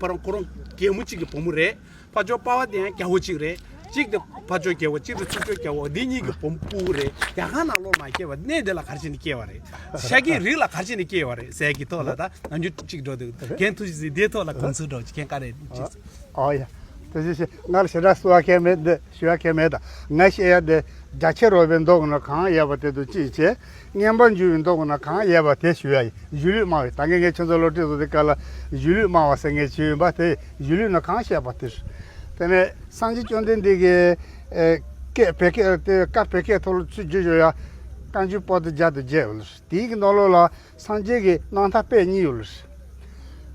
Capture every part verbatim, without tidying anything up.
ཕ་རོང་ཁོ་རོང་རྒྱལ་མོ་གཅིག་གི་བུ་མོ་རེད། ཕ་ཇོ་པ་བ་དེ་ཡང་རྒྱལ་པོ་གཅིག་རེད། གཅིག་དེ་ཕ་ཇོ་རྒྱལ་པོ་གཅིག་དེ་ཚུར་ཇོ་རྒྱལ་པོ་འདི་གཉིས་ཀྱི་བུ་མོ་སྤུ་གུ་རེད། རྒྱ་གར་ནང་ལོགས་མ་སྐྱེས་པ་གནས་འདི་ལ་ག་རེ་བྱས་ནས་སྐྱེས་པ་རེད། ཤཱཀྱའི་རིགས་ལ་ག་རེ་བྱས་ནས་སྐྱེས་པ་རེད་ཟེར་གྱི་ཐོག་ལ་ད་ནམ་རྒྱུན་གཅིག་འགྲོ་འདུག་རྒན་ཐུགས་རྗེ་གཟིགས་འདིའི་ཐོག་ལ་དགོངས་ཚུལ་འགྲོ་གཅིག་རྒན་བཀའ་རེད་གཅིག་ཨོ་ཡ། དེ་བཞིན་ཞེས་ང་ལ་ཞེ་དྲག་གསོལ་བ་མཁན་མེད་འདི་ཞུ་བ་མཁན་མེད་ད། ང་བཤད་ཡ་དེ་རྒྱ་ཆེར་རོལ་པའི་མདོ་གི་ནང་གང་ཡོད་པ་དེ་དང་གཅིག་བྱས། མངོན་པར་འགྱུར་བའི་མདོ་གི་ནང་གང་ཡོད་པ་དེ་ཞུ་ཡ་ཡིན། གཞུང་ལུགས་སྨྲ་བའི་ད་གིན་ངས་ཁྱོད་ཚོ་སློབ་ཁྲིད་བཟོ་དུས་སྐབས་ལ་གཞུང་ལུགས་སྨྲ་བ་ཟེར་མཁན་ཅིག་ཡོད་པ་དེ་གཞུང་ལུགས་ནང་གང་བཤད་པ་དེ་རེད། དེ་ནས་སངས་རྒྱས་བཅོམ་ལྡན་འདས་ཀྱི་ཨེ་སྐད་བོད་སྐད་དེ་བཀའ་བོད་སྐད་ཐོག་ལ་ཚུར་བསྒྱུར་བཞག་ཡ། བཀའ་འགྱུར་པོ་ཏི་བརྒྱ་དང་བརྒྱད་ཡོད་རེད། དེའི་ནང་ལོགས་ལ་སངས་རྒྱས་ཀྱི་རྣམ་ཐར་དཔེ་གཉིས་ཡོད་རེད།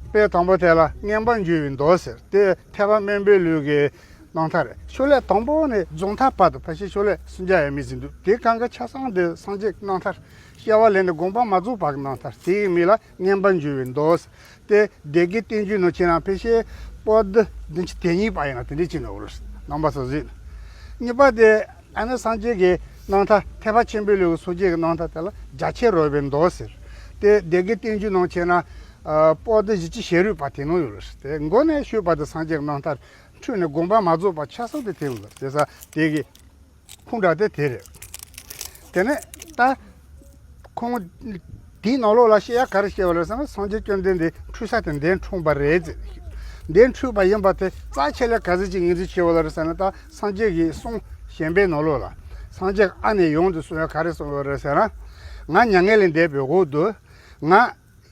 དཔེ་དང་པོ་དེ་ལ་མངོན་པར་འགྱུར་བའི་མདོ་ཟེར་དེ་ཐེག་པ་དམན་པའི་ལུགས་ཀྱི་རྣམ་ཐར་རེད། ཤོ་ལོ་ཀ་དང་པོ་ནས་རྫོགས་མཐའ་བར་དུ་ཕལ་ཆེར་ཤོ་ལོ་ཀ་སུམ་བརྒྱ་ཡས་མས་ཟིན་འདུག་དེའི་སྒང་ག་ཆ་ཚང་དེ་སངས་རྒྱས་རྣམ་ཐར། སྐྱེ་བ་ལེན་ནས་དགོངས་པ་མ་རྫོགས་བར་གྱི་རྣམ་ཐར་དེའི་མིང་ལ་མངོན་པར་འགྱུར་བའི་མདོ་ཟེར། དེ་སྡེ་དགེ་བསྟན་འགྱུར་ནང་བྱས་ན་ཕལ་ཆེར་པོ་ཏི་བདུན་ཅུ་དོན་གཉིས་པ་ཡིན་ན་དེ་འདྲའི་ཅིག་ནོར་བ་རེད། རྣམ་པ་ཚོ་གཟིགས། གཉིས་པ་དེ་ཨ་ནི་སངས་རྒྱས་ཀྱི་རྣམ་ཐར་ཐེག་པ་ཆེན་པོའི་ལུགས་ཀྱི་སངས་རྒྱས་ཀྱི་རྣམ་ཐར་དེ་ལ་རྒྱ་ཆེར་རོལ་པའི་མདོ་ཟེར། དེ་སྡེ་དགེ་བསྟན་འགྱུར་ནང་བྱས་ན་ཨ་པོ་ཏི་བཞི་བཅུ་ཞེ་དྲུག་པ་དེ་ནང་ཡོད་རེད། དེ་མགོ་ནས་ཞུས་པ་དེ་སངས་རྒྱས་ཀྱི་རྣམ་ཐར། འཕྲོས་ནས་དགོངས་པ་མ་རྫོགས་པ་ཆ་ཚང་དེ་དེ་ཡོད་རེད། བྱས་ཙང་དེ་གི་ཁུངས་དག་དེ་དེ་རེད། དེ་ནས་ད་ཁོང་དེའི་ནང་ལོགས་ལ་བཤད་ཡ་ག་རེ་བཤད་པ་རེད་ཟེར་ན་སངས་རྒྱས་བཅོམ་ལྡན་འདས་འཁྲུངས་ས་དེ་གདན་དྲངས་པ་རེད་ཟེར། གདན་འཁྲུངས་པ་ཡིན་པ་དེ་རྩ་ཆེ་ལས་ག་ཚོད་ཅིག་ངོས་འཛིན་བྱེད་པ་རེད་ཟེར་ན། ད་སངས་རྒྱས་ཀྱི་གསུང་གཞན་པའི་ནང་ལོགས་ལ་སངས་རྒྱས་ཨ་ནེ་ཡོངས་སུ་གསུངས་ཡ་ག་རེ་གསུངས་པ་རེད་ཟེར་ན། ང་མྱ་ངན་ལས་འདས་པའི་འོག་ཏུ་ང་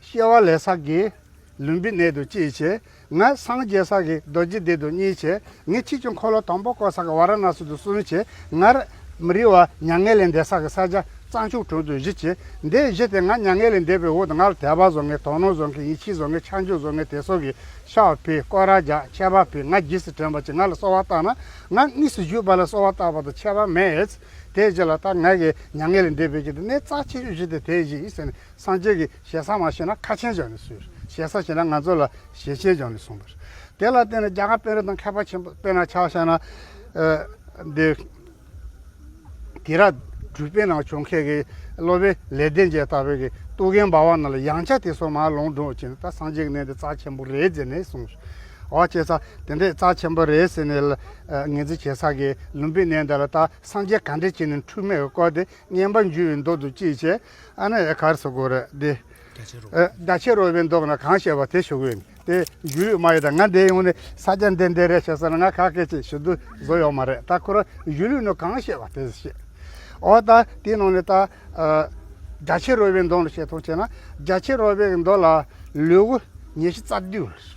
སྐྱེ་བ་ལེན་ས་གི་ལུམ་བི་ནི་དང་གཅིག་བྱས། ང་སངས་རྒྱས་ས་གི་རྡོ་རྗེ་གདན་དང་གཉིས་བྱས། ངས་ཕྱིས་ཀྱི་འཁོར་ལོ་དང་པོ་བསྐོར་ས་གི་ཝཱ་ར་ཎ་སི་དང་གསུམ་བྱས། ང་མི་རིང་བ་མྱ་ངན་ལས་འདས་ས་གི་ས་ཆ་རྩྭ་མཆོག་གྲོང་དུ་བཞི་བྱས། འདི་བཞི་དེ་ང་མྱ་ངན་ལས་འདས་པའི་འོག་ཏུ་ང་ལ་དད་པ་བཟོ་མཁན་དོ་སྣང་བཟོ་མཁན་ཡིད་ཆེས་བཟོ་མཁན་ཆ་འཇོག་བཟོ་མཁན་དེ་ཚོ་གི་ཕྱག་ཕུལ་སྐོར་ར་རྒྱག་མཆོད་པ་ཕུལ་ང་རྗེས་སུ་དྲན་པ་བྱས་ང་ལ་གསོལ་བ་བཏབ་ན་ང་དངོས་སུ་བཞུགས་པ་ལ་གསོལ་བ་བཏབ་པ་དང་ཁྱད་པར་མེད། དེ་རྗེས་ལ་ད་ང་གི་མྱ་ངན་ལས་འདས་པའི་ཆེད་དུ་གནད་རྩ་ཆེ་ཤོས་ཤིག་དེ་དེ་བཞིན་ཡིན་ཟེར་ནས། སངས་རྒྱས་ཀྱིས་ཞེ་ས་མ་བཤད་ན་ཁ་ཆེམས་བཞག་ནས་གསུངས། ཞེ་ས་བཤད་ན་ང་ཚོ་ལ་ཞལ་ཆད་བཞག་ནས་གསུངས་པ་རེད། དེ་ལ་བརྟེན་ནས་རྒྱ་གར་དཔོན་རིགས་དང་མཁས་པ་ཆེན་པོ་དཔེར་ན་ཆ་བཞག་ན། ཨ་འདི་དེ་ར་འབྲུག་པའི་ནང་བྱོན་མཁན་གྱི་སློབ་དཔོན་ལེགས་ལྡན་འབྱེད་ལྟ་བུའི་གི་རྟོག་གེ་འབར་བ་ནང་ལ་ཡང་བསྐྱར་དེ་ཚོ་མར་ལོངས་འགྲོ་བྱས་ནས་ད་སངས་རྒྱས་ཀྱི་གནས་འདི་རྩ་ཆེན་པོ་རེད་ཟེར་ནས་གསུངས། འོ་བྱས་ཙང་དེ་འདྲའི་རྩ་ཆེན་པོ་རེད་ཟེར་ནས་ལ་ངོས་འཛིན་བྱེད་ས་གི་ལུམ་བི་ནི་འདི་ལ་ད་སངས་རྒྱས་ག་འདྲས་བྱས་ནས་འཁྲུངས་མེད་ཀྱི་སྐོར་དེ། མངོན་པར་འགྱུར་བའི་མདོ་དང་གཅིག་བྱས། ཨ་ནི་ག་རེ་ཟེར་དགོས་རེད་འདི། རྒྱ་ཆེར་རོལ། ཨ་རྒྱ་ཆེར་རོལ་པའི་མདོ་ན་གང་བཤད་པ་དེ་ཞུ་གི་ཡོད། དེ་གཞུང་ལུགས་མ་ཡིན་ད་ང་འདི་ཡོང་ནས་ས་སྐྱ་འདི་འདི་རེད་བྱས་ཟེར་ན་ང་ཁ་སྐད་ཅིག་ཞུ་དུས་བཟོ་ཡོད་མ་རེད། ད་ཁོ་རང་གཞུང་ལུགས་ནང་གང་བཤད་པ་དེ་བཤད། འོ་ད་དེའི་ནང་ནས་ད་ཨ་རྒྱ་ཆེར་རོལ་པའི་མདོ་ལ་བཤད་ཐུབ་བྱས་ན་རྒྱ་ཆེར་རོལ་པའི་མདོ་ལ་ལེའུ་ཉི་ཤུ་རྩ་བདུན་རེད།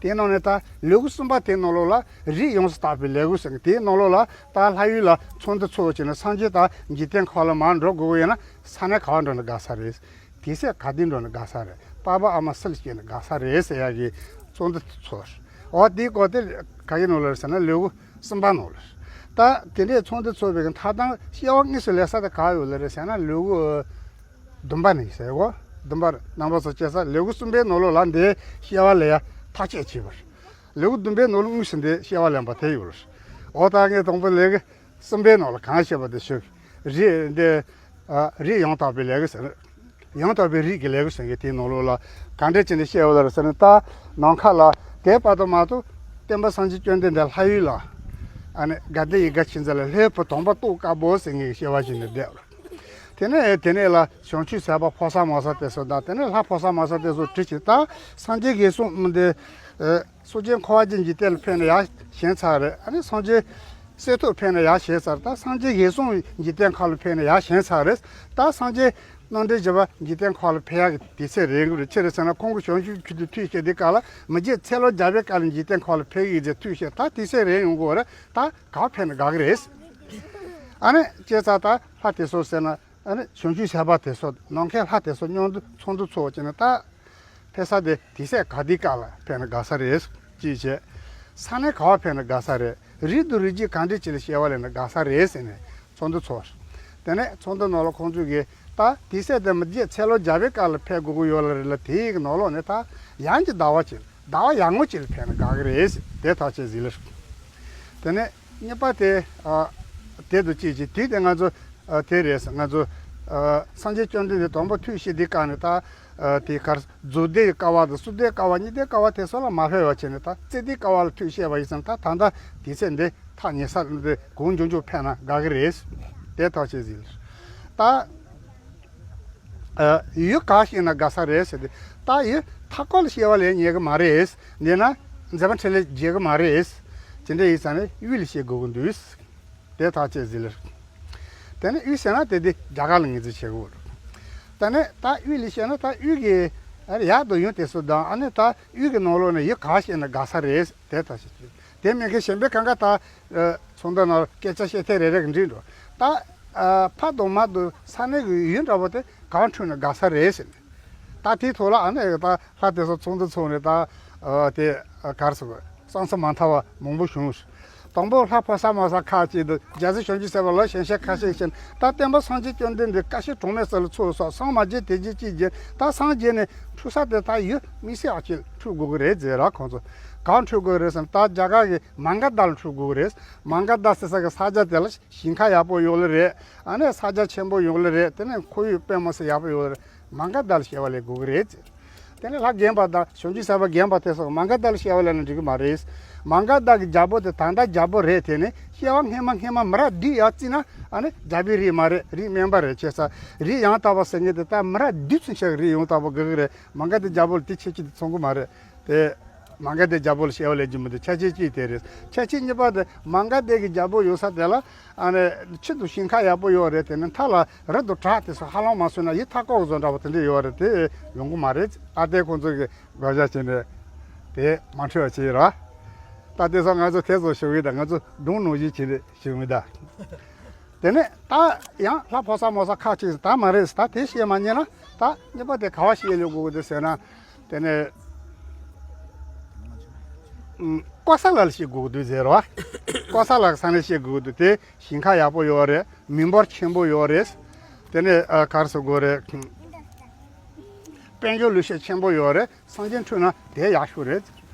དེའི་ནང་ནས་ད་ལེའུ་གསུམ་པ་དེའི་ནང་ལོགས་ལ་རིགས་ཡོངས་སུ་དག་པའི་ལེའུ་ཟེར་གི་དེའི་ནང་ལོགས་ལ། ད་ལྷ་ཡུལ་ལ་ཚོགས་འདུ་ཚོགས་བྱས་ནས་སངས་རྒྱས་ད་འཇིག་རྟེན་ཁམས་ལ་མར་འགྲོ་དགོས་ཀྱི་ཡོད་ན་ས་གནས་ག་བ་འགྲོ་ན་དགའ་ས་རེད། དུས་ཚོད་ག་དུས་འགྲོ་ན་དགའ་ས་རེད། པ་ཕ་ཨ་མ་སུ་ལ་སྐྱེས་ན་དགའ་ས་རེད་ཟེར་ཡག་གི་ཚོགས་འདུ་ཚོགས། འོ་དེའི་སྐོར་དེ་ག་གི་ནང་ལ་རེད་ཟེར་ན་ལེའུ་གསུམ་པ་ནང་ལ་རེད། ད་དེ་འདྲའི་ཚོགས་འདུ་ཚོགས་པའི་མཐའ་དང་སྐྱེ་བ་དངོས་སུ་ལེན་ས་དེ་ག་ཡོད་ལ་རེད་ཟེར་ན་ལེའུ་བདུན་པ་ནས་ཟེར་གོ། བདུན་པ་རྣམ་པ་ཚོ་སྐྱེ་ས་ལེའུ་གསུམ་པའི་ནང་ལོགས་ལ་འདི་སྐྱེ་བ་ལེན་ཡ་ཐག་གཅོད་བྱས་པ་རེད། ལེའུ་བདུན་པའི་ནང་ལ་དངོས་སུ་འདི་སྐྱེ་བ་ལེན་པ་དེ་ཡོད་རེད། འོ་ད་ངས་དང་པོ་ལེའུ་གསུམ་པའི་ནང་ལ་གང་བཤད་པ་དེ་ཞུ། རིགས་འདི་ཨ་རིགས་ཡང་དག་པའི་ལེའུ་ཟེར། ཡང་དག་པའི་རིགས་ཀྱི་ལེའུ་ཟེར་གི་དེའི་ནང་ལོགས་ལ་གང་འདྲ་བྱས་ནས་བཤད་ཡོད་ལ་ཟེར་ན། ད་ནམ་མཁའ་ལ་དེ་བར་དུ་མ་གཏོགས་སྟོན་པ་སངས་རྒྱས་བཅོམ་ལྡན་འདས་ལྷ་ཡུལ་ལ་ཨ་ནི་དགའ་ལྡན་ཡིད་དགའ་མཁྱེན་བརྩེ་ལ་ལྷའི་བུ་དམ་པ་ཏོག་དཀར་པོ་ཟེར་མཁན་གྱི་སྐྱེ་བ་བཞེས་ནས་བསྡད་ཡོད་རེད། དེ་ནས་དེ་ནས་ལ་བྱང་ཆུབ་སེམས་དཔའ་ཕོ་གསར་མོ་གསར་དེ་ཚོ་དང་དེ་ནས་ལྷ་ཕོ་གསར་མོ་གསར་དེ་ཚོ་བྲིས་ཀྱི་ད་སངས་རྒྱས་ཀྱི་གསུང་འདི་ཨ་སྲོག་ཆགས་འཁོར་བ་གྱི་འཇིག་རྟེན་ལ་ཕེབས་ནས་ཡར་བཞེངས་ཚར་རེད། ཨ་ནི་སངས་རྒྱས་གསེར་ཐུབ་ཕེབས་ནས་ཡར་བཞེངས་ཚར། ད་སངས་རྒྱས་ཞལ་གསུང་འཇིག་རྟེན་ཁམས་ལ་ཕེབས་ནས་ཡར་བཞེངས་ཚར་རེད། ད་སངས་རྒྱས་རྣམ་འདྲེན་བཞི་པ་འཇིག་རྟེན་ཁམས་ལ་ཕེབས་ཡག་གི་དུས་ཚོད་རན་གྱི་རེད། ཅི་རེད་ཟེར་ན་ཁོང་གིས་བྱང་ཆུབ་མཆོག་ཏུ་ཐུགས་བསྐྱེད་དེ་ག་ལ་མི་རྗེ་ཚེ་ལོ་བརྒྱ་པའི་སྐབས་ལ་འཇིག་རྟེན་ཁམས་ལ་ཕེབས་ཀྱི་རེད། ཐུགས་བསྐྱེད་ད་དུས་ཚོད་རན་ཡོང་གི་རེད། ད་ག་ཕེབས་ན་དགའ་གི་རེད། ཨ་ནི་བྱས་ཙང་ད་ལྷ་དེ་ཚོ་ཟེར་ན། ཨ་ནི་བྱང་ཆུབ་སེམས་དཔའ་དེ་ཚོ་ནམ་མཁའི་ལྷ་དེ་ཚོ་མཉམ་དུ་ཚོགས་འདུ་ཚོགས་བྱས་ནས་ད་ཕེབས་ས་དེ་དུས་ཚོད་ག་དུས་སྐབས་ལ་ཕེབས་ན་དགའ་ས་རེད་ཅེས་བྱས། ས་གནས་ག་བ་ཕེབས་ན་དགའ་ས་རེད། རིགས་དང་རིགས་རྒྱུད་གང་འདྲ་ཅིག་ལ་སྐྱེ་བ་ལེན་ན་དགའ་ས་རེད་ཟེར་ནས་ཚོགས་འདུ་ཚོགས། དེ་ནས་ཚོགས་འདུ་ནང་ལ་ཁོང་ཚོས་ཀྱིས་ད་དུས་ཚོད་དེ་མི་རྗེ་ཚེ་ལོ་བརྒྱ་པའི་སྐབས་ལ་ཕེབས་དགོས་ཀྱི་ཡོད་ལ་རེད་ལ། དེའི་ནང་ལོགས་ནས་ད་ཡང་གཅིག་ཟླ་བ་གཅིག་ཟླ་བ་ཡར་ངོ་གཅིག་ལ་ཕེབས་ན་དགའ་གི་རེད་ཟེར། དེ་ཐག་བཅད་ཟིན་ལ། དེ་ནས་གཉིས་པ་དེ་ཨ་དེ་དང་གཅིག་བྱས་དུས་དེ་ང་ཚོ་ཨ་དེ་རེད་ཟེར། ང་ཚོ་ཨ་སངས་རྒྱས་བཅོམ་ལྡན་འདས་དང་པོ་ཐུགས་བསྐྱེད་དེ་བཀའ་ནས་ད་ ཨ་དེ་གར་རྫུ་འཕྲུལ་ཀ་བ་དང་སུ་འཕྲུལ་ཀ་བ་གཉིས་འཕྲུལ་ཀ་བ་དེ་ཚོ་ལ་མ་ཕེབས་པ་བྱས་ནས་ད་རྩེ་འཕྲུལ་ཀ་བ་ལ་ཐུགས་བཞེས་པ་ཡིན་ཙང་ད་ད་ལྟ་དུས་ཚོད་འདི་ཐག་ཉེ་ས་འདི་གོང་མགྱོགས་མགྱོགས་ཕེབས་ན་དགའ་གི་རེད། དེ་ཐག་ཆོད་ཟིན། ད་ཨ་ཡུལ་ག་བཤད་ན་དགའ་ས་རེད་ཟེར་ཏེ། ད་ཡུལ་མཐའ་སྐོར་ལ་བཤད་པ་ལས་ཉན་གི་མ་རེད། འདི་ན་མཛད་པ་འཕྲིན་ལས་རྒྱས་གི་མ་རེད། དེ་འདྲ་ཡིན་ཙང་ནས་དབུས་ལ་བཤད་དགོས་གི་འདུག། དེ་ཐག་ཆོད་ཟིན་ལེ། དེ་ནས་དབུས་ཟེར་ན་དེ་དེ་རྒྱ་གར་ལ་ངོས་འཛིན་བྱེད་དགོས། དེ་ནས་ད་དབུས་ལ་བཤད་ན་ད་དབུས་ཀྱི་ཨ་ཡག་ཏུ་ཡོང་དེ་སུ་དང་ཨ་ནི་ད་དབུས་ཀྱི་ནང་ལོགས་ནས་ཡུལ་ག་བཤད་ན་དགའ་ས་རེད། དེ་ཐག་ཆོད་ཟིན། དེ་མིན་གྱི་གཞན་པའི་གང་ག་ད་ཚོགས་འདུ་ནང་སྐད་ཆ་བཤད་ཐེངས་རེ་རེ་གི་འགྲིག་འགྲོ། ད་ཕ་དང་མ་དང་ས་གནས་ཀྱི་ཡུལ་འདྲ་པོ་དེ་གང་འཁྲུལ་ན་དགའ་ས་རེད་ཟེར་ནས། ད་དེའི་ཐོག་ལ་ཨ་ནི་ད་ལྷ་དེ་ཚོ་ཚོགས་འདུ་ཚོགས་ནས་ད་དེ་གར་སོང་བསམ་ཚུལ་མ་མཐུན་པ་མང་པོ་བྱུང་། དང་པོ་ལྷ་ཕོ་གསར་མོ་གསར་ཁག་ཅིག་ཏུ་རྒྱལ་སྲས་བྱང་ཆུབ་སེམས་དཔའ་ལ་ཞལ་བཞེས་ཁ་ཤས་བྱས་ནས་ད་སྟོན་པ་སངས་རྒྱས་བཅོམ་ལྡན་འདས་ཀ་ཤི་གྲོང་མའི་ས་ལ་ཚུར་སོང་། སངས་མ་རྒྱས་དེ་རྗེས་ཅི་བྱས། ད་སངས་རྒྱས་ནས་འཁྲུལ་ས་དེ་ད་ཡུལ་དམིགས་བསལ་ཅིག་འཁྲུལ་དགོས་ཀྱི་རེད་ཟེར་ར། ཁོང་ཚོ་གང་འཁྲུལ་དགོས་རེད་ཟེར་ན་ད་རྒྱ་གར་གྱི་མ་ག་དྷ་ལ་འཁྲུལ་དགོས་ཀྱི་རེད། མ་ག་དྷ་ཟེར་ས་གི་ས་ཆ་དེ་ལ་ཞིང་ཁ་ཡག་པོ་ཡོད་ལེ་རེད། ཨ་ནི་ས་ཆ་ཆེན་པོ་ཡོད་ལེ་རེད། དེ་ནས་ཁོར་ཡུག་དཔེ་མི་སྲིད་ཡག་པོ་ཡོད་ལེ་རེད། མ་ག་དྷ་ལ་བཤད་པ་ལས་དགོས་ཀྱི་རེད། དེ་ནས་ལྷ་རྒན་པ་དང་བྱང་ཆུབ་སེམས་དཔའ་རྒན་པ་དེ་སོགས་མ་ག་དྷ་ལ་བཤད་པ་ལས་ན་འགྲིག་གི་མ་རེད། མ་ག་དྷ་གི་རྒྱལ་པོ་དེ་ད་ལྟ་རྒྱལ་པོ་རེད། དེ་ནས་བཤད་པ་སྔས་མ་སྔས་མ་མི་རབས་བདུན་ཡར་བརྩིས་ན་ཨ་ནི་རྒྱལ་པོའི་རིགས་མ་རེད། རིགས་དམན་པ་རེད། བྱས་ཙང་རིགས་ཡང་དག་པ་ཟེར་མཁན་དེ་ད་མི་རབས་བདུན་ཚུན་ཆད་ཀྱི་རིགས་ཡང་དག་པ་དགོས་ཀྱི་རེད། མ་ག་དྷ་རྒྱལ་པོ་ལ་དེ་ཁྱད་ཆོས་དེ་ཚང་གི་མ་རེད། དེ་མ་ག་དྷ་རྒྱལ་པོ་ལ་བཤད་པ་ལས་རྒྱུ་མི་འདུག། ཁྱད་ཆོས་གཅིག་དེ་རེད། ཁྱད་ཆོས་གཉིས་པ་དེ་མ་ག་དྷ་གི་རྒྱལ་པོ་ཡོད་ས་དེ་ལ་ཨ་ནི་ཕྱི་དུ་ཞིང་ཁ་ཡག་པོ་ཡོད་རེད། དེ་ནི་མཐའ་ལ་རི་དང་བྲག་དེ་ཚོ་ཧ་ལམ་མ་སོང་ན་ཡུལ་མཐའ་སྐོར་བཟོ་འདྲ་བ་དེ་འདྲ་ཡོད་རེད། དེ་ཡོང་གི་མ་རེད། ཨ་དེ་ཁོང་ཚོ་གི་དགག་བྱ་བྱས་ནས་དེ་མ་འཁྲུལ་བ་བྱས་ར། ད་དེ་ཚོ་ང་ཚོ་དེ་ཚོ་ཞུ་གི་ད་ང་ཚོ་སྒྲུང་ནང་བཞིན་བྱས་ནས་ཞུ་གི་ད། དེ་ནས་ད་ཡང་ལྷ་ཕོ་གསར་མོ་གསར་ཁག་ཅིག་ད་མ་རེད། ད་དེ་བཤད་མ་ཉན་ན་ད་གཉིས་པ་དེ་ག་བ་བཤད་ལས་དགོས་ཀྱི་འདུག་ཟེར་ན། དེ་ནས་ཀོ་ས་ལ་ལ་བཤད་དགོས་ཀྱི་འདུག་ཟེར་བ། ཀོ་ས་ལ་ས་ནས་བཤད་དགོས་ཀྱི་འདུག། དེ་ཞིང་ཁ་ཡག་པོ་ཡོད་རེད། མི་འབོར་ཆེན་པོ་ཡོད་རེད། དེ་ནས་ཨ་ག་རེ་ཟེར་དགོས་རེད། དཔལ་འབྱོར་ལུས་ཤེད་ཆེན་པོ་ཡོད་རེད། སངས་རྒྱས་འཁྲུངས་ན་དེ་ཡག་ཤོས་རེད།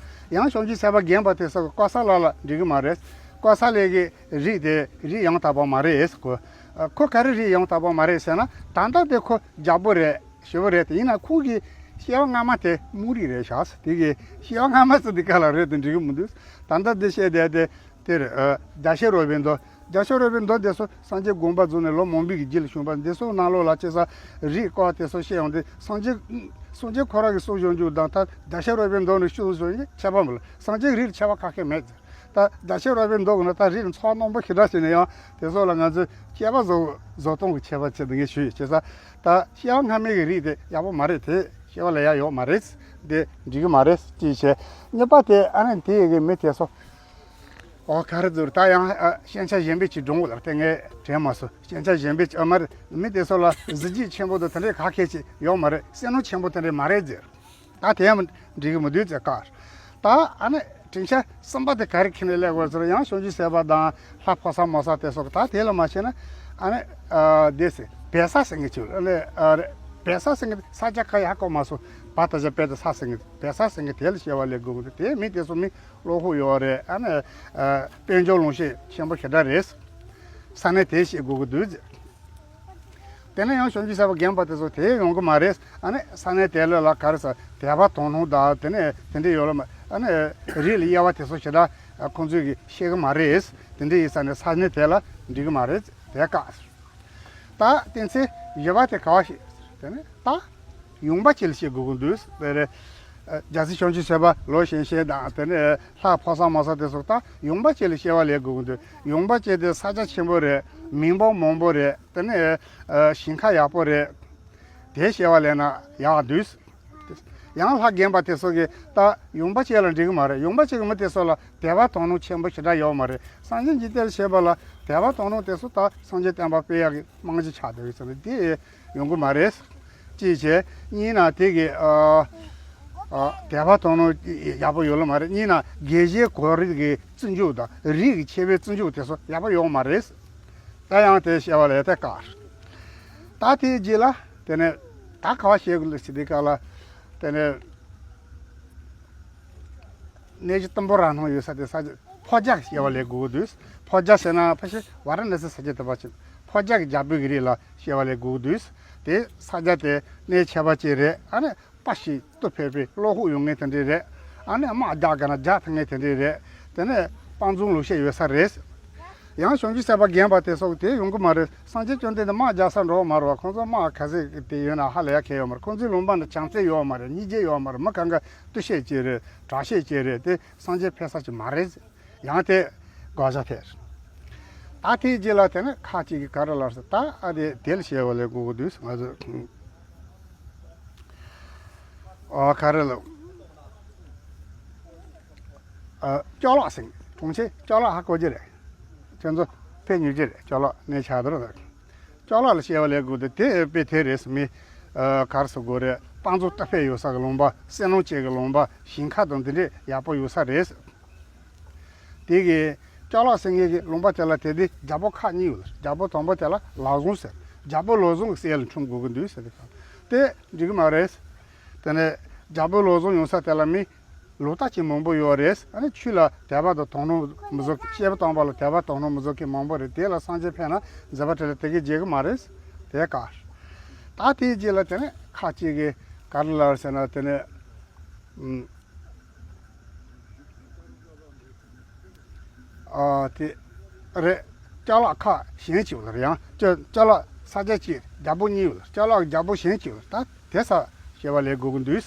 ཡང་བྱང་ཆུབ་སེམས་དཔའ་རྒན་པ་དེ་ཚོ་གི་ཀོ་ས་ལ་ལ་འགྲིག་གི་མ་རེད། ཀོ་ས་ལའི་གི་རིགས་དེ་རིགས་ཡང་དག་པ་མ་རེད་ཟེར་གོ། ཁོ་ག་རེ་རིགས་ཡང་དག་པ་མ་རེད་ཟེར་ན། ད་ལྟ་དེ་ཁོ་རྒྱལ་པོ་རེད། ཞི་བོ་རེད། དེ་ཡིན་ན་ཁོང་གི་སྐྱེ་བ་སྔ་མ་དེ་སྨུག་རིགས་རེད་ཤག། དེ་གི་སྐྱེ་བ་སྔ་མ་ཚོ་འདི་ག་ལ་རེད་དེ་འགྲིག་གི་མི་འདུག། ད་ལྟ་འདི་བཤད་བསྡད་དེ་དེར་ཨ་རྒྱ་ཤེས་རོལ་པའི་མདོ། རྒྱ་ཤེས་རོལ་པའི་མདོ་འདི་ཚོ་སངས་རྒྱས་དགོངས་པ་རྫོགས་ནས་ལོ་མང་པོའི་གི་རྗེས་ལ་བྱུང་བ། འདི་ཚོ་ནང་ལོགས་ལ་བྱས་ཙང་རིགས་སྐོར་དེ་ཚོ་བཤད་ཡོང་དུས་སངས་རྒྱས་སངས་རྒྱས་ཁོ་རང་གི་གསུང་བྱུང་རྒྱུ་དང་ད་རྒྱ་ཤེས་རོལ་པའི་མདོ་ནས་ཤུགས་བཟོ་ཡིན་ཁྱད་པར་མི་འདུག། སངས་རྒྱས་རིགས་ལ་ཁྱད་པར་ག་གེ་མེད། ད་རྒྱ་ཤེས་རོལ་པའི་མདོ་གི་ནང་ད་རིགས་ཚོགས་རྣོན་པོ་ཞེ་དྲག་བྱས་ནས་ཡང་དེ་ཚོ་ལ་ང་ཚོས་དཔྱད་པ་བཟོ་བཟོ་སྟངས་ཀྱི་ཁྱད་པར་ཆེད་དུ་ངས་ཞུས་ཡོད། བྱས་ཙང་ད་སྐྱེ་བ་སྔ་མའི་གི་རིགས་དེ་ཡག་པོ་མ་རེད། དེ་སྐྱེ་བ་ལ་ཡག་ཡོད་མ་རེད། དེ་འགྲིག་གི་མ་རེད་ཅེས་བྱས། གཉིས་པ་དེ་ཨ་ནི་དེ་ཡི་གི་མི་དེ་ཚོ་ཨོ་ག་རེ་ཟེར། ད་ཡང་ཨ་ཞན་ཆ་གཞན་པའི་ཅིག་སྒྲུང་ལ་དེ་ངས་དྲན་མ་སོང་། ཞན་ཆ་གཞན་པའི་ཅིག་ཨ་མ་རེད། མི་དེ་ཚོ་ལ་གཟི་བརྗིད་ཆེན་པོ་དང་དེ་འདྲའི་ག་གེ་ཅིག་ཡོད་མ་རེད། སེམས་ནང་ཆེན་པོ་དེ་འདྲའི་མ་རེད་ཟེར། ད་དེ་ཡང་འགྲིག་གི་མི་འདུག་ཟེར་ཀ། ད་ཨ་ནི་དྲིན་ཆེན་གསུམ་པ་དེ་ག་རེ་ཁྱེར་ནས་སླེབས་དགོས་ཟེར། ཡང་བྱང་ཆུབ་སེམས་དཔའ་དང་ལྷ་ཕོ་གསར་མོ་གསར་དེ་སོགས་ད་དེ་ལ་མ་བྱས་ན་ཨ་ནི་ཨ་དེ་ཟེར་བལ་ས་ཟེར་མཁན་ཅིག་ཨ་ནི་ཨ་རེད། བལ་ས་ཟེར་མཁན་ས་ཆ་ག་ཡག་གོ་མ་སོང་། བ་ད་ཆ་བལ་དེ་ས་ཟེར་མཁན་བལ་ས་ཟེར་མཁན་དེ་ལ་བྱས་པ་ལས་དགོས་ཀྱི་འདུག། དེ་མི་དེ་ཚོ་མི་བློ་ཁོག་ཡོད་རེད། ཨ་ནི་ཨ་དཔལ་འབྱོར་ལོངས་སྤྱོད་ཆེན་པོ་ཞེ་དྲག་རེད། ས་གནས་དེ་བཤད་དགོས་ཀྱི་འདུག་ཟེར། དེ་ནས་ཡང་བྱང་ཆུབ་སེམས་དཔའ་རྒན་པ་དེ་ཚོ་དེ་ཡོང་གི་མ་རེད། ཨ་ནི་ས་གནས་དེ་ལ་ལ་ག་རེ་ཟེར་དད་པ་དོ་སྣང་དང་དེ་ནས་དེ་འདྲ་ཡོད་ལ་མ་ཨ་ནི་རིགས་ལ་དབྱེ་བ་དེ་ཚོ་ཞེ་དྲག་ཁོང་ཚོས་ཀྱི་ཤེས་ཀྱི་མ་རེད། དེ་འདྲ་ཡིན་ས་ནས་ས་གནས་དེ་ལ་འགྲིག་གི་མ་རེད། དེ་བཀག། ད་དེ་ཚེ་བཞི་པ་དེ་ག་བ་ཞིག་དེ་ནས་ད། ཡོང་འབབ་ཅིག་ལ་བཤད་དགོས་ཀྱི་འདུག། དེ་རེད། རྒྱལ་སྲས་བྱང་ཆུབ་སེམས་དཔའ་ལོ་གཞོན་གཞོན་དང་དེ་ནས་ལྷ་ཕོ་གསར་མོ་གསར་དེ་ཚོ་ད་ཡོང་འབབ་ཅིག་ལ་བཤད་པ་ལས་དགོས་ཀྱི་འདུག། ཡོང་འབབ་ཅིག་དེ་ས་ཆ་ཆེན་པོ་རེད། མི་འབོར་མང་པོ་རེད། དེ་ནས་ཞིང་ཁ་ཡག་པོ་རེད། དེ་བཤད་པ་ལས་ན་ཡག་འདུག། ཡང་ལྷ་རྒན་པ་དེ་ཚོ་གིས་ད་ཡོང་འབབ་ཅིག་ལ་འགྲིག་གི་མ་རེད། ཡོང་འབབ་ཅིག་གི་མི་དེ་ཚོ་ལ་དད་པ་དོ་སྣང་ཆེན་པོ་ཞེ་དྲག་ཡོད་མ་རེད། སངས་རྒྱས་འཇིག་རྟེན་ལ་བྱེད་པ་ལ་དད་པ་དོ་སྣང་དེ་ཚོ་ད་སངས་རྒྱས་བསྟན་པ་སྤེལ་ཡག་གི་རྨང་གཞི་ཆགས་བསྡད་ཡོད་ཙང་དེ། ཡོང་གི་མ་རེད། ཅེས་བྱས། གཉིས་ན་དེ་གི་ཨ་ཨ་དད་པ་དོ་སྣང་ཡག་པོ་ཡོད་ལ་མ་རེད། གཉིས་ན་དགེ་བཤེས་གོ་རིགས་ཀྱི་བརྩི་འཇོག་དང་རིགས་ཀྱི་ཆེ་བའི་བརྩི་འཇོག་དེ་ཚོ་ཡག་པོ་ཡོད་མ་རེད། ད་ཡང་དེ་བཤད་པ་ལས་དེ་དཀའ། ད་དེའི་རྗེས་ལ་དེ་ནས་ད་ག་བ་བཤད་དགོས་ལ་ཟེར་དུས་སྐབས་ལ་དེ་ནས། གནས་གཞི་དུམ་བུ་ར་སྣོན་ཡོད་ས་དེ་ས་ཆ་ཕོ་རྒྱས་ཀྱི་བཤད་པ་ལས་དགོས་ཀྱི་འདུག། ཕོ་རྒྱས་ཟེར་ན་ཕལ་ཆེར་ཝཱ་ར་ཎ་སི་ས་ཆ་དེ་པ་ཆེ། ཕོ་རྒྱས་ཀྱི་རྒྱལ་པོའི་གི་རིགས་ལ་བཤད་པ་ལས་དགོས་ཀྱི་འདུག། དེ་ས་ཆ་དེ་གནས་ཁྱད་པར་ཅན་རེད། ཨ་ནི་དཔའ་ཞིང་སྟོབས་འཕེལ་བའི་བློ་ཁོག་ཡོད་མཁན་དེ་འདྲས་རེད། ཨ་ནི་དམག་རྒྱག་དགོས་ན་རྒྱག་ཐུབ་མཁན་དེ་འདྲས་རེད། དེ་ནས་དཔའ་མཛངས་ལོ་ཤས་ཡོད་ས་རེད། ཡང་བྱང་ཆུབ་སེམས་དཔའ་རྒན་པ་དེ་སོགས་དེ་ཡོང་གི་མ་རེད། སངས་རྒྱས་བཅོམ་ལྡན་འདས་དམག་རྒྱག་ས་འགྲོ་བ་མ་རེད་བ། ཁོང་ཚོ་དམག་ག་ཚད་དེ་ཡོད་ན་ཧ་ལས་ཡ་གལ་ཡོད་མ་རེད། ཁོང་ཚོའི་ལུང་པ་ནི་བྱམས་བརྩེ་ཡོད་མ་རེད། སྙིང་རྗེ་ཡོད་མ་རེད། མི་གང་ག་འདུ་ཤེས་ཅན་རེད། དགྲ་ཤེས་ཅན་རེད། དེ་སངས་རྒྱས་ཕེབས་ས་ཅིག་མ་རེད། ཡང་དེ་དགག་བྱ་ཐེབས། ད་དེའི་རྗེས་ལ་དེ་ནི་ཁ་ཅིག་གིས་ག་རེ་ལབ་ཟེར། ད་ཨ་དེ་དེ་ལ་ཞེས་པ་ལས་གོ་གི་འདུག་ང་ཚོས། ཨ་ག་རེ་ལབ། ཨ་ཅ་ལག་ཟེར། གྲོང་ཁྱེར་ཅ་ལག་ཧ་གོ་གི་རེད། ཁྱེད་ཚོ་ཕེབས་མྱོང་གི་རེད། ཅ་ལག་གནས་ཆགས་དེར། ཅ་ལག་ལ་ཞེས་པ་ལས་གོ་གི་འདུག་དེ་དཔེ་དེ་རེད། མི་ཨ་ག་རེ་ཟེར་དགོས་རེད། དཔའ་མཛངས་སྟོབས་འཕེལ་ཡོད་ས་གི་ལུང་པ། བསོད་ནམས་ཅན་གི་ལུང་པ། ཞིང་ཁ་དང་འདི་འདྲས་ཡག་པོ་ཡོད་ས་རེད། དེ་གི་ཅ་ལག་ཟེར་མཁན་གྱི་ལུང་པ་དེ་ལ་དེ་དུས་རྒྱལ་པོ་ཁག་གཉིས་ཡོད། རྒྱལ་པོ་དང་པོ་དེ་ལ་ལག་བཟང་ཟེར། རྒྱལ་པོ་ལག་བཟང་གི་སྲས་ལ་འཁྲུངས་དགོས་ཀྱི་འདུག་ཟེར་ཏེ། དེ་འགྲིག་གི་མ་རེད། དེ་ནས་རྒྱལ་པོ་ལག་བཟང་ཡོང་ས་དེ་ལ་མི་ལོ་ལྟར་གྱི་མང་པོ་ཡོད་རེད། ཨ་ནི་ཆོས་ལ་དད་པ་དང་དོ་སྣང་མི་བཟོ། སྐྱེས་བུ་དམ་པ་ལ་དད་པ་དོ་སྣང་མི་བཟོ་མཁན་མང་པོ་རེད། དེ་ལ་སངས་རྒྱས་ཕེབས་ན་མཛད་པ་འཕྲིན་ལས་དེ་གས་བྱེད་ཀྱི་མ་རེད། དེ་ག་ད་དེའི་རྗེས་ལ་དེ་ནས་ཁ་ཅིག་གིས་ག་རེ་ལབ་ཟེར་ན། དེ་ནས་ཨམ། ཨ་དེ་རེད། ཅ་ལག་ཁག་གཞན་ཅིག་ཡོད་རེད། ཡང་ཅ་ཅ་ལག་ས་ཆ་གཅིག་རྒྱལ་པོ་གཉིས་ཡོད་རེད། ཅ་ལག་རྒྱལ་པོ་གཞན་ཅིག་ཡོད་རེད། ད་དེ་ས་ཞེས་པ་ལས་གོ་གི་འདུག་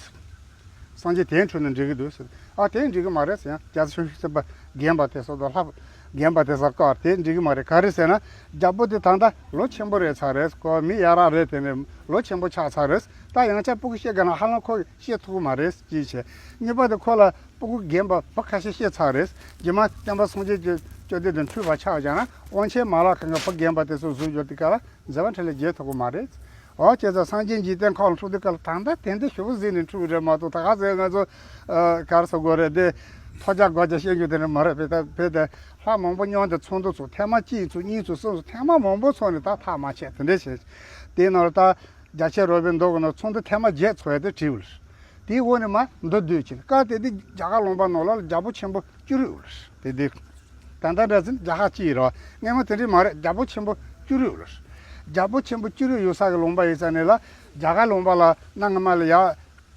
སངས་རྒྱས་དེའི་འཕྲོས་ནས་འགྲིག་གི་འདུག་ཨ་དེ་འགྲིག་གི་མ་རེད་ཟེར། ཡང་རྒྱལ་སྲས་བྱང་ཆུབ་སེམས་དཔའ་རྒན་པ་དེ་ཚོ་དང་ལྷ་རྒན་པ་དེ་ཚོ་བཀག་དེ་འགྲིག་གི་མ་རེད། ག་རེ་ཟེར་ན། རྒྱལ་པོ་དེ་ད་ལྟ་ལོ་ཆེན་པོ་རེད་ཚར་རེད། ཁོ་མི་ཡ་རབས་རེད། དེ་ནས་ལོ་ཆེན་པོ་ཆགས་ཚར་རེད། ད་ཡང་བསྐྱར་སྤུ་གུ་སྐྱེ་དགོས་ན་ཧ་ལམ་ཁོ་སྐྱེ་ཐུབ་ཀྱི་མ་རེད། གཅིག་བྱས། གཉིས་པ་དེ་ཁོ་ལ་སྤུ་གུ་རྒན་པ་བུ་ཁ་ཤས་སྐྱེས་ཚར་རེད། རྗེས་མ་སྟོན་པ་སངས་རྒྱས་ཀྱི་བཅོམ་ལྡན་འདས་འཁྲུངས་པ་ཆགས་བཞག་ན་དབང་ཆེན་མ་ལག་ཁང་གི་བུ་རྒན་པ་དེ་ཚོ་བཟོས་འཇོག་དུས་སྐབས་ལ་མཛད་པ་འཕྲིན་ལས་རྒྱས་ཐུབ་ཀྱི་མ་རེད། འོ་བྱས་ཙང་སངས་རྒྱས་འཇིག་རྟེན་ཁམས་ལ་འཁྲུངས་དུས་སྐབས་ལ་ད་ལྟ་དེ་འདྲ་ཞེ་པོ་གཟིགས་ནས་འཁྲུངས་རེད་མ་གཏོགས། ད་ག་ཚོད་ང་ཚོ་ཨ་ག་རེ་ཟེར་དགོས་རེད། དེ་ཐོ་རྒྱག་སྒོ་རྒྱག་བཤད་རྒྱུ་དེ་འདྲ་མ་རེད། དཔེ་ད་དཔེ་དེ་ལྷ་མང་པོ་མཉམ་དུ་ཚོགས་འདུ་ཚོགས། ཐེངས་མ་གཅིག་ཚོགས། གཉིས་ཚོགས། གསུམ་ཚོགས། ཐེངས་མ་མང་པོ་ཚོགས་ནས་ད་ཐག་མ་ཆད། དེ་འདྲ་བྱས། དེའི་ནང་ལ་ད་རྒྱ་ཆེ་རོ་བའི་མདོ་གི་ནང་ཚོགས་འདུ་ཐེངས་མ་བརྒྱད་ཚོགས་ཡ་དེ་བྲིས་པ་རེད། དེའི་འོག་ནས་མར་མདོ་བསྡུས་ཕྱིན། སྐབས་དེ་དུས་རྒྱ་གར་ལུང་པ་ནང་ལ་རྒྱལ་པོ་ཆེན་པོ་བཅུ་དྲུག་ཡོད་རེད། དེ་དུས་ད་ལྟ་འདྲ་ཟིན་རྒྱ་གར་གཅིག་རེད་བ། སྔོན་མ་དེ་འདྲ་མ་རེད། རྒྱལ་པོ་ཆེན་པོ་བཅུ་དྲུག་ཡོད་རེད། རྒྱལ་པོ་ཆེན་པོ་བཅུ་དྲུག་ཡོད་ས་གི་ལུང་པ་ཡིན་ཙང་ནས་ལ། རྒྱ་གར་ལུང་པ་ལ་གནའ་སྔ་མ་ལ་ཡ་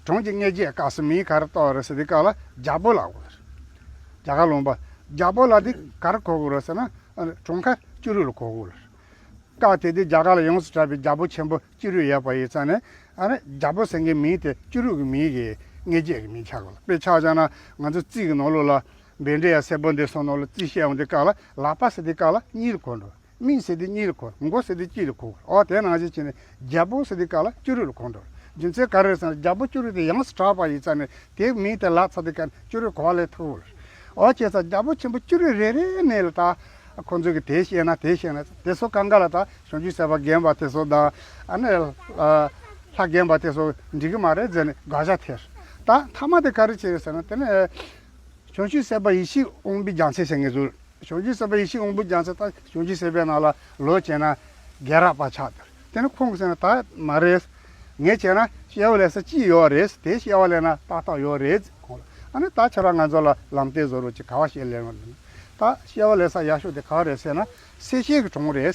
གྲོང་གི་གནས་རྒྱས་སྐབས་སུ་མིང་ག་རེ་བཏགས་རེད་ཟེར་དུས་སྐབས་ལ་རྒྱལ་པོ་ལབ་དགོས་རེད། རྒྱ་གར་ལུང་པ་རྒྱལ་པོ་ལབ་དུས་ག་རེ་གོ་དགོས་རེད་ཟེར་ན། ཨ་ནི་གྲོང་ཁྱེར་བཅུ་དྲུག་ལ་གོ་དགོས་རེད། སྐབས་དེ་དུས་རྒྱ་གར་ལ་ཡོངས་སུ་གྲགས་པའི་རྒྱལ་པོ་ཆེན་པོ་བཅུ་དྲུག་ཡོད་པ་ཡིན་ཙང་ནས། ཨ་ནི་རྒྱལ་པོ་ཟེར་མཁན་མིང་དེ་བཅུ་དྲུག་གི་མིང་གི་གནས་རྒྱས་ཀྱི་མིང་ཆགས་དགོས་ལ། དཔེ་ཆ་བཞག་ན་ང་ཚོ་རྩིས་ཀྱི་ནང་ལོགས་ལ་བཻ་ཌཱུརྱ་སེར་པོ་འདི་ཚོ་ནང་ལ་རྩིས་བཤད་ཡོང་དུས་སྐབས་ལ་ལག་པ་ཟེར་དུས་སྐབས་ལ་གཉིས་ལ་གོ་འགྲོ། མིང་ཟེར་དུས་གཉིས་ལ་གོ། མགོ་ཟེར་དུས་གཅིག་ལ་གོ། འོ་དེ་ནང་བཞིན་བྱས་ནས་རྒྱལ་པོ་ཟེར་དུས་སྐབས་ལ་བཅུ་དྲུག་ལ་གོ་འགྲོ། རྒྱུ་མཚན་ག་རེ་རེད་ཟེར་ན་རྒྱལ་པོ་བཅུ་དྲུག་དེ་ཡོངས་སུ་གྲགས་པ་ཡིན་ཙང་ནས་དེའི་མིང་དེ་ལབ་ཚར་དུས་སྐབས་ནས་བཅུ་དྲུག་གོ་བ་ལེན་ཐུབ་ལ། འོ་བྱས་ཙང་རྒྱལ་པོ་ཆེན་པོ་བཅུ་དྲུག་རེ་རེ་ནས་ལ་ད་ཁོང་ཚོས་ཀྱི་དེ་བཤད་ན་དེ་བཤད་ན་དེ་ཚོ་གང་ག་ལ་ད་བྱང་ཆུབ་སེམས་དཔའ་རྒན་པ་དེ་ཚོ་དང་། ཨ་ནི་ལྷ་རྒན་པ་དེ་ཚོ་འགྲིག་གི་མ་རེད་ཟེར་ནས་དགག་བྱ་ཐེབས། ད་མཐའ་མ་དེ་ག་རེ་བྱས་རེད་ཟེར་ན། དེ་ནས་བྱང་ཆུབ་སེམས་དཔའ་ཡེ་ཤེས་དབང་པོའི་རྒྱལ་མཚན་ཟེར་མཁན་ཚོ། བྱང་ཆུབ་སེམས་དཔའ་ཡེ་ཤེས་དབང་པོའི་རྒྱལ་མཚན་ད་བྱང་ཆུབ་སེམས་དཔའི་ནང་ལ་ལོག་བྱས་ན་རྒན་རབས་པ་ཆགས་འདུག་དེ་ནི་ཁོང་གིས་ཟེར་ན་ད་མ་རེད། ངས་བྱས་ན་སྐྱེ་བ་ལེན་ས་གཅིག་ཡོད་རེད། དེ་སྐྱེ་བ་ལེན་ན་ཏག་ཏག་ཡོད་རེད་ཁོང་ལ། ཨ་ནི་ད་ཁྱེད་རང་ང་ཚོ་ལ་ལམ་སྟོན་བཟོ་རོགས་གྱིས། ག་བ་ཞིག་ལེན་རོགས་ལེན། ད་སྐྱེ་བ་ལེན་ས་ཡག་ཤོས་དེ་ག་བ་རེད་ཟེར་ན། སེར་ཤུལ་གྱི་གྲོང་རེད།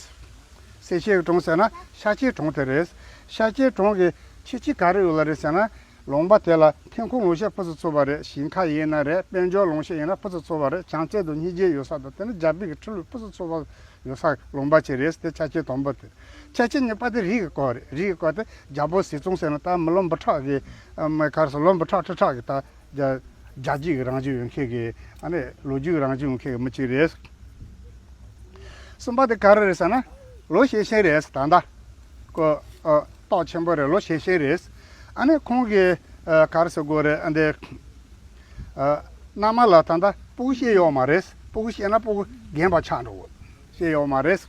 སེར་ཤུལ་གྱི་གྲོང་ཟེར་ན་ཤར་ཕྱོགས་གྲོང་དེ་རེད། ཤར་ཕྱོགས་གྲོང་གི་ཁྱད་ཆོས་ག་རེ་ཡོད་ལ་རེད་ཟེར་ན། ལུང་པ་དེ་ལ་ཐོན་ཁུངས་ལོ་ཤས་ཕུན་སུམ་ཚོགས་པ་རེད། ཞིང་ཁ་ཡིན་ན་རེད། དཔལ་འབྱོར་ལོངས་སྤྱོད་ཡིན་ན་ཕུན་སུམ་ཚོགས་པ་རེད། བྱམས་བརྩེ་དང་སྙིང་རྗེ་ཡོད་ས་དང་། དེ་ནི་རྒྱལ་པོའི་གི་ཁྲི་ལོ་ཕུན་སུམ་ཚོགས་པ་ཡོད་ས་ལུང་པ་ཅིག་རེད། དེ་ཁྱད་ཆོས་དང་པོ་དེ། ཁྱད་ཆོས་གཉིས་པ་དེ་རི་གི་སྐོར་རེད། རི་གི་སྐོར་དེ་རྒྱལ་པོ་ཟས་གཙང་ཟེར་ན་ད་མི་ལོ་འབུམ་ཕྲག་གི་ཨ་མ་ག་རེ་ཟེར། ལོ་འབུམ་ཕྲག་ཁྲི་ཕྲག་གི་ད་རྒྱ་རྒྱལ་རྒྱུད་ཀྱི་རང་བཞིན་ཡོད་མཁན་གྱི། ཨ་ནི་ལོ་རྒྱུས་ཀྱི་རང་བཞིན་ཡོད་མཁན་གྱི་མི་གཅིག་རེད། གསུམ་པ་དེ་ག་རེ་རེད་ཟེར་ན། ལོ་ཤས་ཤིག་རེད། ད་ལྟ་ཁོ་ཨ་སྟོབས་ཆེན་པོ་རེད། ལོ་ཤས་ཤིག་རེད། ཨ་ནི་ཁོང་གིས་ཨ་ག་རེ་ཟེར་དགོས་རེད། ཨ་འདི་ཨ་མནའ་མ་ལ་ད་ལྟ་སྤུ་གུ་སྐྱེས་ཡོད་མ་རེད། སྤུ་གུ་སྐྱེས་ན་སྤུ་གུ་རྒན་པ་ཆགས་འགྲོ་གི། སྐྱེས་ཡོད་མ་རེད།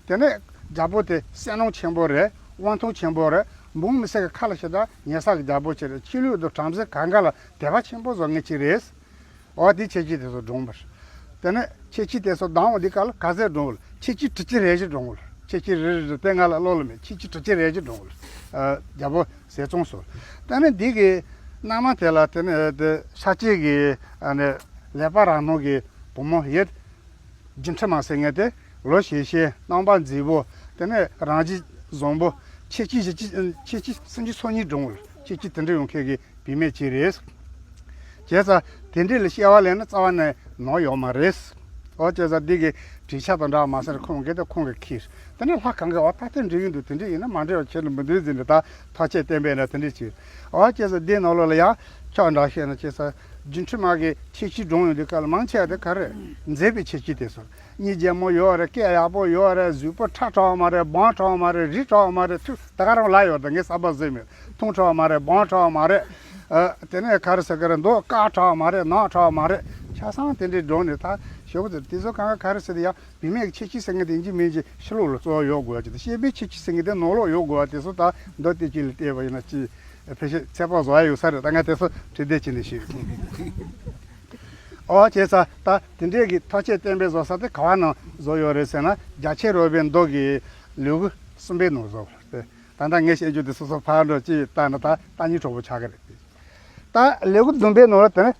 དེ་ནས་རྒྱལ་པོ་དེ་བསོད་ནམས་ཆེན་པོ་རེད། དབང་ཐང་ཆེན་པོ་རེད། འབངས་མི་སེར་གྱི་ཁ་ལ་ཞེ་དྲག་ཉན་ས་གི་རྒྱལ་པོ་ཅིག་རེད། ཆོས་ལུགས་དང་བྲམ་ཟེ་གང་ག་ལ་དད་པ་ཆེན་པོ་བཟོ་མཁན་ཅིག་རེད། འོ་དེ་ཁྱད་ཆོས་དེ་ཚོ་བགྲངས་པ་རེད། དེ་ནས་ཁྱད་ཆོས་དེ་ཚོ་བགྲངས་པ་དེ་ག་ལ་ག་ཚད་བགྲངས་པ་རེད། ཁྱད་ཆོས་དྲུག་ཅུ་རེ་བཞི་བགྲངས་པ་རེད། ཁྱད་ཆོས་རེ་རེ་རེ་དེ་ང་ལ་བློ་ལ་མེད། ཁྱད་ཆོས་དྲུག་ཅུ་རེ་བཞི་བགྲངས་པ་རེད། ཨ་རྒྱལ་པོ་ཟས་གཙང་སོགས། དེ་ནས་འདི་གི་མནའ་མ་དེ་ལ་དེ་ནས་དེ་ཤཱཀྱའི་གི་ཨ་ནི་ལེགས་པ་རང་སྣང་གི་བུ་མོ་ཡོད། སྒྱུ་འཕྲུལ་མ་ཟེར་མཁན་དེ་ལོ་ཤས་ཤིག་རྣམ་པ་མཛེས་པོ། དེ་ནས་རང་བཞིན་བཟང་པོ། ཁྱེད་ཀྱིས་ཁྱེད་ཀྱིས་ཁྱེད་ཀྱིས་སུམ་ཅུ་སོ་གཉིས་སྒྲུང་བར་ཁྱེད་ཀྱིས་དེ་འདྲ་ཡོང་མཁན་གྱི་བུད་མེད་ཅིག་རེད། བྱས་ཙང་དེ་འདྲ་ལ་སྐྱེ་བ་ལེན་ན་རྩ་བ་ནས་ནོར་ཡོད་མ་རེད། ཨོ་བྱས་ཙང་འདི་གི་བྲིས་ཆ་དང་འདྲ་མ་ཟེར་ཁོང་གིས་དེ་ཁོང་གིས་ཁྱེར། དེ་ནས་ལྷ་གང་གི་འོ་ད་དེ་འདྲ་ཡིན་འདུག་དེ་འདྲ་ཡིན་ན་མ་འདྲ་བ་ཁྱེད་ལ་མི་འདུག་ཟེར་ནས་ད་ཐག་བཅད་བསྟན་པས་ན་དེ་འདྲ་བྱས། ཨོ་བྱས་ཙང་འདི་ནང་ལོགས་ལ་ཡང་ཕྱོགས་འདྲ་བཤད་ན་བྱས་ཙང་སྒྱུ་འཕྲུལ་མ་གི་ཁྱད་ཆོས་སྒྲུང་ཡོང་དུས་སྐབས་ལ་མང་ཆེ་བ་དེ་ག་རེ་མཛེས་པའི་ཁྱད་ཆོས་དེ་ཚོ། གཉིད་རྒྱལ་མོ་ཡོད་རེད། སྐད་ཡག་པོ་ཡོད་རེད། གཟུགས་པོ་ཁྲ་ཁྲ་བ་མ་རེད། སྦང་ཁྲ་བ་མ་རེད། རི་ཁྲ་བ་མ་རེད། ཐུ་ད་ག་རང་ལ་ཡོད་ད་ངས་གསར་པ་བཟོས་མེད། ཐུང་ཁྲ་བ་མ་རེད། སྦང་ཁྲ་བ་མ་རེད། ཨ་དེ་ནས་ག་རེ་ཟེར་གི་རེད། མདོག་དཀར་ཁྲ་བ་མ་རེད། ནག་ཁྲ་བ་མ་རེད། ཆ་ཚང་དེ་འདྲའི་སྒྲུང་ནི་ད་ཞོག་ཟེར། དེ་ཚོ་གང་ག་ག་རེ་ཟེར་ཡ་བུད་མེད་ཀྱི་ཁྱད་ཆོས་ཟེར་མཁན་དེ་ཡིན་གཅིག་མིན་གཅིག་ཕྱི་ལོགས་ལ་གཙོ་བོ་ཡོད་དགོས་ཀྱི་དང་། སྐྱེས་པའི་ཁྱད་ཆོས་ཟེར་མཁན་དེ་ནང་ལོགས་ཡོད་དགོས་པ་དེ་ཚོ་ད་མདོ་སྡེ་དཀྱིལ་ལ་བལྟས་པ་ཡིན་ན་ཅི་ཕལ་ཆེར་ཚོད་དཔག་བཟོ་ཡ་ཡོད་ས་རེད། ད་ངས་དེ་ཚོ་བྲིས་བསྡད་ཀྱི་ནི་ཞིག་ཨོ་བྱས་ཙང་ད་དེ་འདྲས་ཀྱི་ཐག་བཅད་བསྟན་པའི་བཟོ་ས་དེ་ག་བ་ནང་བཟོ་ཡོད་རེད་ཟེར་ན། རྒྱ་ཆེར་རོལ་པའི་མདོ་གི་ལེའུ་གསུམ་པའི་ནང་བཟོ་བ་རེད། ད་ལྟ་ངས་བཤད་རྒྱུ་དེ་སོ་སོ་ཕར་འགྲོ་ཅིག་ལྟ་ན་ད་ལྟ་ཉིན་གྲོགས་པོ་ཆགས་ཀྱི་རེད། ད་ལེའུ་བདུན་པའི་ནང་ལ་དེ་ནི་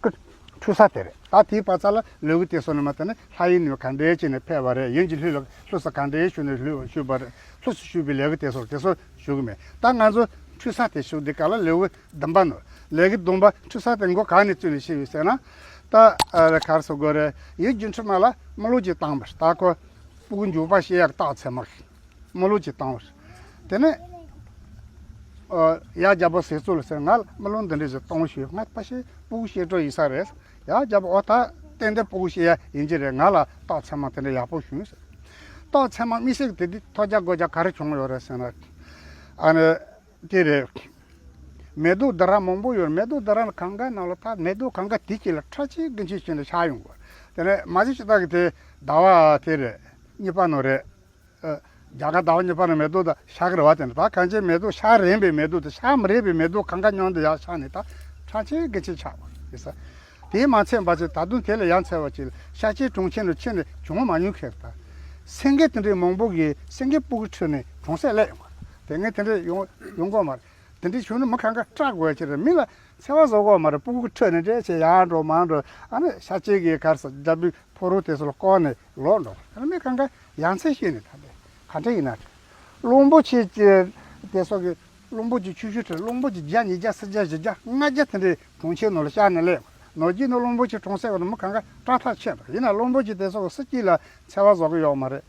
འཁྲུལ་ས་དེ་རེད། ད་དེའི་བར་ཚ་ལ་ལེའུ་དེ་སོ་ནི་མ་དེ་ནི་ལྷ་ཡི་ནུས་པ་ག་འདྲའི་བྱས་ནས་ཕེབས་པ་རེད། ཡུན་གྱི་ལྷུས་ལ་ལྷུ་ས་ག་འདྲའི་ཞུ་ནས་ལྷུ་ཞུས་པ་རེད། ལྷུ་སུ་ཞུས་པའི་ལེའུ་དེ་སོ་དེ་སོ་ཞུ་གི་མེད། ད་ང་ཚོ་འཁྲུལ་ས་དེ་ཞུ་དེ་ག་ལ་ལེའུ་བདུན་པ་ནོ། ལེའུ་བདུན་པ་འཁྲུལ་ས་དེ་མགོ་གང་ནས་བཙུགས་ནས་ཤེས་ཡོད་ཟེར་ན། ད་ཨ་རེ་གར་སོ་དགོས་རེད། ཡུལ་སྒྱུ་འཕྲུལ་མ་ལ་རྨི་ལུགས་ཀྱི་བཏང་བར། ད་ཁོ་སྤུ་གུ་འཇུག་པ་ཤེས་ཡག་རྟགས་མཚན་མ་རྨི་ལུགས་ཀྱི་བཏང་བར། དེ་ནས་ཨ་ཡ་རྒྱལ་པོ་ཟས་གཙུག་ལ་ཟེར། ང་ལ་རྨི་ལུགས་འདི་འདྲ་ཞིག་བཏང་ཤོག་ང་ཕ་ཤེས་སྤུ་གུ་ཤེས་འགྲོ་ཡིན་ས་རེད། ཡ་རྒྱལ་པོ་ཨོ་ད་ཏན་ཏན་སྤུ་གུ་ཤེས་ཡ་ཡིན་གྱི་རེད། ང་ལ་རྟགས་མཚན་མ་དེ་འདྲ་ཡག་པོ་བྱུང་ཟེར། རྟགས་མཚན་མ་དམིགས་བསལ་དེ་འདི་ཐོས་རྒྱ་གོ་རྒྱ་ག་རེ་བྱུང་ཡོད་རེད་ཟེར་ན། ཨ་ནི། དེ་རེད། མེ་ཏོག་འདི་ར་མང་པོ་ཡོད་རེད། མེ་ཏོག་འདི་ར་གང་ག་ནང་ལ་ད་མེ་ཏོག་གང་ག་དེ་གཅིག་ལ་ཁྲ་ཆིལ་གི་ཆིལ་བྱས་ནས་ཤར་ཡོང་གི་རེད། དེ་ནས་མ་གཞི་ཅི་ལྟར་གི་དེ་ཟླ་བ་དེ་རེད། གཉིས་པ་ནང་རེད། ཨ། རྒྱ་གར་ཟླ་བ་གཉིས་པ་ནང་མེ་ཏོག་ད་ཤར་གི་རེད་བ། དེ་ནས་ད་གང་ཅི་མེ་ཏོག་ཤར་རན་པའི་མེ་ཏོག་དང་ཤར་མི་རན་པའི་མེ་ཏོག་གང་ག་མཉམ་དུ་ཡར་ཤར་ནས་ད་ཁྲ་ཆིལ་གི་ཆིལ་ཆགས་པ་རེད་ས། དེས་མ་ཚད་པ་ཅིག་ད་དུང་དེ་ལས་ཡ་མཚར་བ་ཅིག་ལ་ཤར་ཕྱོགས་གྲོང་ཁྱེར་ནང་ཕྱིན་ནས་བྱུང་མ་མྱོང་མཁན་ད། སེང་གེ་དེ་འདྲའི་མང་པོ་གིས་སེང་གེ་སྤུ་གུ་ཁྲིད་ནས་གྲོང་གསེབ་སླེབས་ཡོང་གི་རེད། དེ་ངས་དེ་འདྲ་ཡོང་ཡོང་གི་མ་རེད། དེ་འདྲའི་བྱུང་ན་མི་གང་ག་སྐྲག་དགོས་ཀྱི་རེད། མི་ལ་འཚེ་བ་བཟོ་དགོས་མ་རེད། སྤུ་གུ་ཁྲིད་ནས་འདྲེ་བྱས་ཡར་འགྲོ་མར་འགྲོ། ཨ་ནི་ཤར་ཕྱོགས་ཀྱི་གར་ས་རྒྱལ་པོའི་ཕོ་བྲང་དེ་ཚོ་ལ་བསྐོར་ནས་ལོག་འགྲོ། ཨ་ནི་མི་གང་ག་ཡ་མཚར་སྐྱེས་ནས་ད་ལྟ་ག་འདྲ་ཡིན་ན་རེད། གླང་པོ་ཆེ་དེ་སོགས་ཀྱི་གླང་པོ་ཆེ་ཆུང་ཆུང་དེ་གླང་པོ་ཆེ་བརྒྱ་ཉིས་བརྒྱ་སུམ་བརྒྱ་བཞི་བརྒྱ་ལྔ་བརྒྱ་དེ་འདྲའི་གྲོང་ཁྱེར་ནང་ལ་ཤར་ནས་སླེབས། ནང་རྒྱུད་ནང་གླང་པོ་ཆེ་གྲོང་གསེབ་བ་ནི་མི་གང་ག་སྐྲག་ཐག་ཆོད་འགྲོ། ཡིན་ན་གླང་པོ་ཆེ་དེ་སོགས་སུ་གཅིག་ལ་འཚེ་བ་བཟོ་གི་ཡོད་མ་རེད།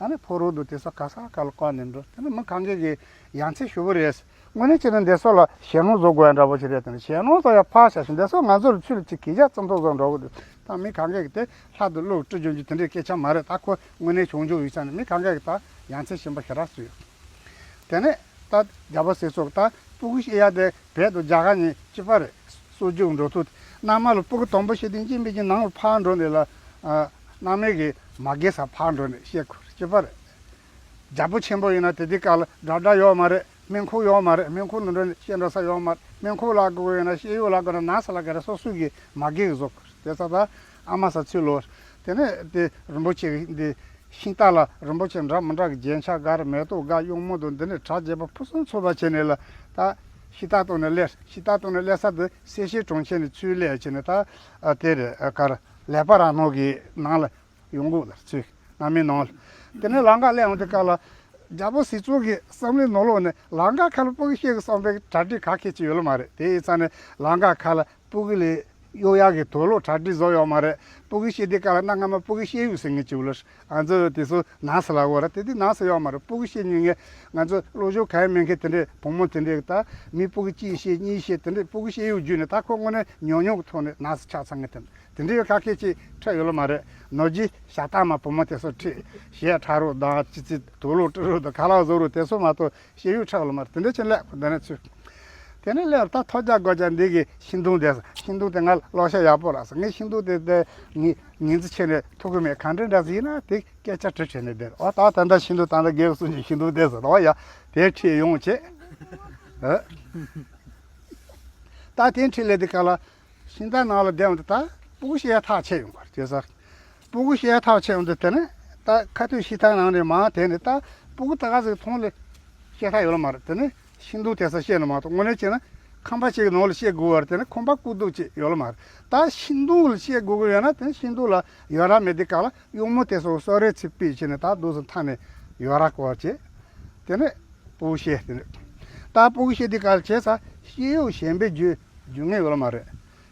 ཨ་ནི་ཕོ་བྲང་དུ་དེ་སོགས་ག་ས་ག་ལ་བསྐོར་ནས་འགྲོ། དེ་ནི་མི་གང་ག་གི་ཡ་མཚར་ཞེ་པོ་རེད། དངོས་གནས་བྱས་ན་འདི་སོགས་ལ་ཞེད་སྣང་བཟོ་དགོས་ཡ་འདྲ་པོ་ཞིག་རེད། དེ་ནི་ཞེད་སྣང་བཟོ་ཡ་ཕར་བཞག་ཞིང་། འདི་སོགས་ང་ཚོ་ལ་ཆོས་ལ་ཅིག་གི་རྒྱ་ཙམ་ཙམ་བཟོ་འགྲོ་གི་འདུག་ད་མི་གང་ག་གི་དེ་ལྷ་དང་ཀླུ་སྤྲུལ་བྱུང་རྒྱུ་དེ་འདྲའི་སྐད་ཆ་མ་རེད། ད་ཁོ་དངོས་གནས་བྱུང་བྱུང་ཡོད་ས་ནས་མི་གང་ག་གི་ད་ཡ་མཚར་ཞེན་པ་ཞེ་དྲག་བཟོས་ཡོད། དེ་ནས་ད་རྒྱལ་པོ་ཟས་གཙུག་ད་སྤུ་གུ་ཤེས་ཡ་དེ་བོད་དང་རྒྱ་གར་གཉིས་གཅིག་པ་རེད། སྲོལ་རྒྱུན་འགྲོ་ཐུབ། མནའ་མ་ལ་སྤུ་གུ་དང་པོ་ཤེས་དུས་གཅིག་མིན་གཅིག་ནང་ལ་ཕར་འགྲོ་ནས་ལ། ཨ། མནའ་མའི་གི་མ་གི་སར་ཕར་འགྲོ་ནས་ཤེས་དགོས་གཅིག་པ་རེད། རྒྱལ་པོ་ཆེན་པོ་ཡིན་ན་དེ་དུས་སྐབས་ལ་སྒྲ་སྒྲ་ཡོད་མ་རེད། སྨན་ཁང་ཡོད་མ་རེད། སྨན་ཁང་ནང་འགྲོ་ནས་ཤེས་འགྲོ་ས་ཡོད་མ་རེད། སྨན་ཁང་ལ་དགོས་ཡོད་ན་ཤེས་ཡོན་ལ་དགོས་ན་ན་ས་ལ་ག་རེ་སོ་སོའི་གི་མ་གི་བཟོ་དགོས། དེ་ས་ད་ཨ་མ་ས་ཚུལ་ལོ། དེ་ནས་དེ་རིན་པོ་ཆེ་འདི་ཤིང་རྟ་ལ་རིན་པོ་ཆེ་འདྲ་མི་འདྲ་གི་རྒྱན་ཆ་དཀར་མེ་ཏོག་དཀར་གཡུང་མོ་དང་འདི་ནས་གྲ་རྒྱས་པ་ཕུན་སུམ་ཚོགས་པ་བྱས་ནས་ལ་ད་ཤིང་རྟ་བཏང་ནས་སླེབས། ཤིང་རྟ་བཏང་ནས་སླེབས་ས་དེ་གསལ་བྱེད་གྲོང་ཁྱེར་ནས་ཚུར་སླེབས་བྱས་ནས་ད་ཨ་དེ་རེད། ཨ་གར་ལེགས་པ་རང་ནོར་གི་ནང་ལ་ཡོང་གོ་ལ་ཚུར་ནང་མི་ནང་ལ། དེ་ནས་ལམ་ཁ་སླེབས་འོང་དུས་སྐབས་ལ་རྒྱལ་པོ་ཟས་གཙུག་གི་བསམ་བློའི་ནང་ལོགས་ནས་ལམ་ཁ་ཁ་ལ་སྤུ་གུ་ཤེས་གི་བསམ་པའི་གྲ་སྒྲིག་ག་གེ་ཅིག་ཡོད་ལ་མ་རེད། དེ་ཡིན་ཙང་ནས་ལམ་ཁ་ཁ་ལ་སྤུ་གུ་ལ་གཡོག་ཡག་གི་དུག་ལོག་གྲ་སྒྲིག་བཟོ་ཡོད་མ་རེད། སྤུ་གུ་ཤེས་དུས་སྐབས་ལ་གནའ་སྔ་མ་སྤུ་གུ་ཤེས་ཡུག་ཟེར་མཁན་ཅིག་ལ་ང་ཚོ་དེ་ཚོ་ནང་སུ་ལ་འོ་ར་དེ་དུས་ནང་སུ་ཡོད་མ་རེད། སྤུ་གུ་ཤེས་ཉུལ་མཁན་ང་ཚོ་བློ་སྦྱོང་གང་ཡང་མེད་མཁན་དེ་འདྲའི་བུ་མོ་དེ་འདྲའི་ད་མི་སྤུ་གུ་གཅིག་ཤེས་གཉིས་ཤེས་དེ་འདྲའི་སྤུ་གུ་ཤེས་ཡུག་བརྒྱུད་ནས་ད་ཁོ་དངོས་གནས་ཉུང་ཉུང་གི་ཐོག་ནས་ནང་སུ་ཆགས་ཚར་མཁན་དེ་འདྲ། དེ་འདྲའི་ཁ་སྐད་ཅིག་འཕྲད་ཡོད་ལ་མ་རེད། ནོར་གྱི་ཞྭ་སྟག་མ་བུ་མོ་དེ་ཚོ་ཁྲིད་ཞལ་ཁྲ་རོགས་དང་ཅི་ཙི་དུག་ལོག་སྤྲི་རོགས་དང་ཁ་ལག་བཟོ་རོགས་དེ་ཚོ་མ་གཏོགས་ཤེས་ཡུག་འཕྲད་ཡོད་ལ་མ་རེད། དེ་འདྲ་ཕྱིན་སླེབས་ཁོ་འདི་ནས་ཚུར། དེ་ནས་སླེབས་ད་ཐོ་རྒྱག་སྒོ་རྒྱག་འདི་གི་ཤིང་སྡོང་དེ་ས་ཤིང་སྡོང་དེ་ང་ལ་ཤ་ཡག་པོ་རག་སོང་། ངས་ཤིང་སྡོང་དེ་དེ་ངས་ངོས་འཛིན་བྱས་ནས་ཐུག་གི་མེད། ག་འདྲ་འདྲ་ཟིག་ཡིན་ན་དེ་སྐད་ཆ་དྲི་བྱས་ནས་བསྡད། འོ་ད་ད་ལྟ་ཤིང་སྡོང་ད་ལྟ་རྒས་གསུང་གི་ཤིང་སྡོང་དེ་ཟེར། འོ་ཡ་དེ་ཁྲིད་ཡོང་བྱས། ཨ། ད་དེ་ཁྲིད་ལས་དེ་ག་ལ། ཤིང་རྟ་ནང་ལ་བསྡད་འོང་དུས་ད་སྤུ་གུ་ཤེས་ཡ་ཐག་ཆད་ཡོང་གི་རེད་ཟེར། སྤུ་གུ་ཤེས་ཡ་ཐག་ཆད་ཡོང་དུས་དེ་ནས་ད་ཁ་ཐུག་ཤིང་རྟ་ནང་ནས་མར་དེད་ནས་ད་སྤུ་གུ་ད་ག་ཟིག་མཐོང་ལ་ཤེས་ཐག་ཡོད་ལ་མ་རེད། དེ་ནས་ཤིང་སྡོང་དེ་ས་ཤེས་ལ་མ་གཏོགས་དངོས་གནས་བྱས་ན་ཁང་པ་ཞིག་གི་ནང་ལ་ཤེས་དགོས་པ་རེད། དེ་ནས་ཁང་པ་སྐུ་གདུགས་ཅིག་ཡོད་ལ་མ་རེད། ད་ཤིང་སྡོང་ལ་ཤེས་དགོས་ཀྱི་ཡོད་ན་དེ་ནས་ཤིང་སྡོང་ལ་ཡོལ་ར་མེད་དུས་སྐབས་ལ་གཡུང་མོ་དེ་ཚོ་གསོལ་རས་ཚིག་ཕུལ་བྱས་ནས་ད་རྡོ་ཚོ་མཐའ་ནས་ཡོལ་ར་བསྐོར་བྱས། དེ་ནས་ ཕྲུ་གུ་བཤད་དེ་རེད། ད་ཕྲུ་གུ་བཤད་དུས་སྐབས་ལ་བྱས་ཙང་ཤེས་ཡོན་གཞན་པའི་རྒྱུད་རྒྱུད་ངེས་ཡོད་ལ་མ་རེད།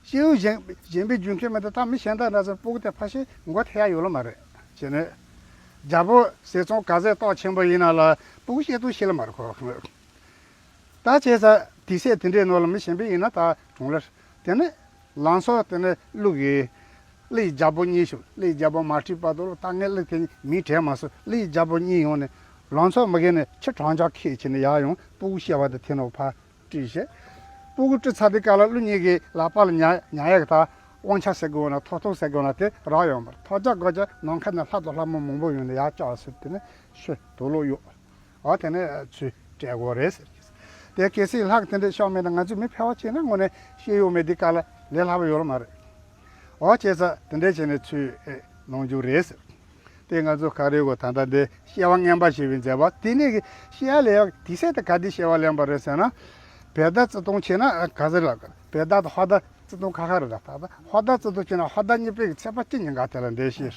ཤེས་ཡོན་གཞན་གཞན་པའི་རྒྱུད་མཁས་མེད་དུས་ད་མི་གཞན་དག་འདྲ་ཚོ་ཕྲུ་གུ་དེ་ཕལ་ཆེར་མགོ་ཐེག་ཡ་ཡོད་ལ་མ་རེད། བྱས་ནས་རྒྱལ་པོ་ཟས་གཙང་ག་ཚད་སྟོབས་ཆེན་པོ་ཡིན་ན་ལ་ཕྲུ་གུ་བཤད་དུས་ཤེས་ལ་མ་རེད་ཁོ། ད་བྱས་ཙང་དུས་ཚོད་དེ་འདྲའི་ནང་ལ་མི་གཞན་པ་ཡིན་ན་ད་གྲོང་ལ་དེ་ནས་ལང་ཚོ་དེ་ནས་ཀླུ་གིས་ཀླུ་ཡི་རྒྱལ་པོ་གཉིས་ཤོག་ཀླུ་ཡི་རྒྱལ་པོ་མ་ཁྲིད་བར་དུ་ལ་ད་ངས་ཀླུ་དེ་མིང་དྲན་མ་སོང་། ཀླུ་ཡི་རྒྱལ་པོ་གཉིས་ཡོང་ནས་ལང་ཚོ་མི་གིས་ནས་ཁྱི་གྲང་འཇག་ཁྱེར་བྱས་ནས་ཡར་ཡོང་། ཕྲུ་གུ་བཤད་པ་དེ་དེ་ནང་ཕར་དཀྲིས་བྱས། ཕྲུ་གུ་དཀྲིས་ཚར་དུས་སྐབས་ལ་ཀླུ་གཉིས་ཀྱི་ལག་པ་ལ་ཉར་ཉར་ཡག་ད་དབང་ཆ་ཟེར་དགོས་ན་ཐོབ་ཐང་ཟེར་དགོས་ན་དེ་རག་ཡོད་མ་རེད། ཐོབ་རྒྱག་དགོས་རྒྱག་ནམ་མཁའ་ནས་ལྷ་དང་ལྷ་མོ་མང་པོ་ཡོང་ནས་ཡར་བཅར་ཟེར། དེ་ནས་ཤི་དུག་ལོག་གཡུག་འོ་དེ་ནས་ཚུར་སྤྲད་དགོས་རེད་ཟེར་གྱི། དེ་གལ་སྲིད་ལྷག་དེ་འདྲའི་ཤོག་མེད་ན་ང་ཚོས་མི་ཕལ་བ་ཅིག་ན་དངོས་གནས་ཤེས་ཡོན་མེད་དུས་སྐབས་ལ་ལས་སླ་པོ་ཡོད་ལ་མ་རེད། འོ་བྱས་ཙང་དེ་འདྲས་བྱས་ནས་ཚུར་ཨེ་གནང་རྒྱུ་རེད་ཟེར། དེ་ང་ཚོ་ག་རེ་གོ་ད་ལྟ་འདི་སྐྱེ་བ་ངན་པ་བྱེད་པའི་མཛད་པ་དེ་ནས་ཀྱི་སྐྱེ་བ་ལེན་ཡག་དུས་ཚོད་དེ་ག་དུས་སྐྱེ་བ་ལེན་པ་རེད་ཟེར་ན། བོད་ཟླ་བཅུ་སྟོང་བྱས་ན་ག་ཟེར་ལ་བོད་ཟླ་དང་ཧོར་ཟླ་བཅུ་སྟོང་ཁ་ཁ་རེད། ད་ད་ཧོར་ཟླ་བཅུ་སྟོང་བྱས་ན་ཧོར་ཟླ་གཉིས་པའི་གི་ཚེས་པ་གཅིག་ཉིན་ག་དེ་ལ་འདས་ཤེས།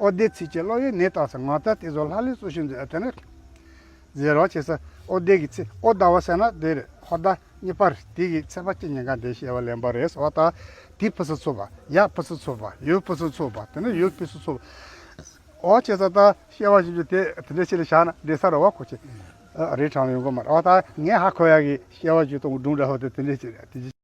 ཨོ་སྡེ་ཚིགས་བཅད་ཀློག་ཡིག་ནས་བཏགས་ས་ངག་རྟ་དེ་ཚོ་ལྷ་ལས་གཙོ་ཤིང་མཛོད་དེ་ནས་མཛད་རོགས་བྱེད་ས། ཨོ་སྡེ་གི་ཚེས་ཨོ་ཟླ་བ་ཟེར་ན་དེ་རེད། ཧོར་ཟླ་གཉིས་པ་རེད། དེ་གི་ཚེས་པ་གཅིག་ཉིན་ག་འདས་ཤེས་པ་ལེན་པ་རེད་ཟེར་བ། ད་དེ་ཕུན་སུམ་ཚོགས་པ། ཡ་ཕུན་སུམ་ཚོགས་པ། ཡུལ་ཕུན་སུམ་ཚོགས་པ། དེ་ནས་ཡུལ་ཕུན་སུམ་ཚོགས་པ། ཨོ་བྱས་ཙང་ད་སྐྱེ་བ་བཞི་བཅུ་དེ་དེ་འདྲ་ཞིག་ལ་བཞག་ན་བདེ་ས་རེད་བ་ཁོ་ཆེ། ཨ་རེད་དྲང་ཡོང་གི་མ་རེད། ཨོ་ད་ངས་ཧ་གོ་ཡག་གི་སྐྱེ་བ་བཞི་སྟོང་སྒྲུང་འདྲ་བོ་དེ་དེ་འདྲ་ཞིག་རེད། དེ་ཅི།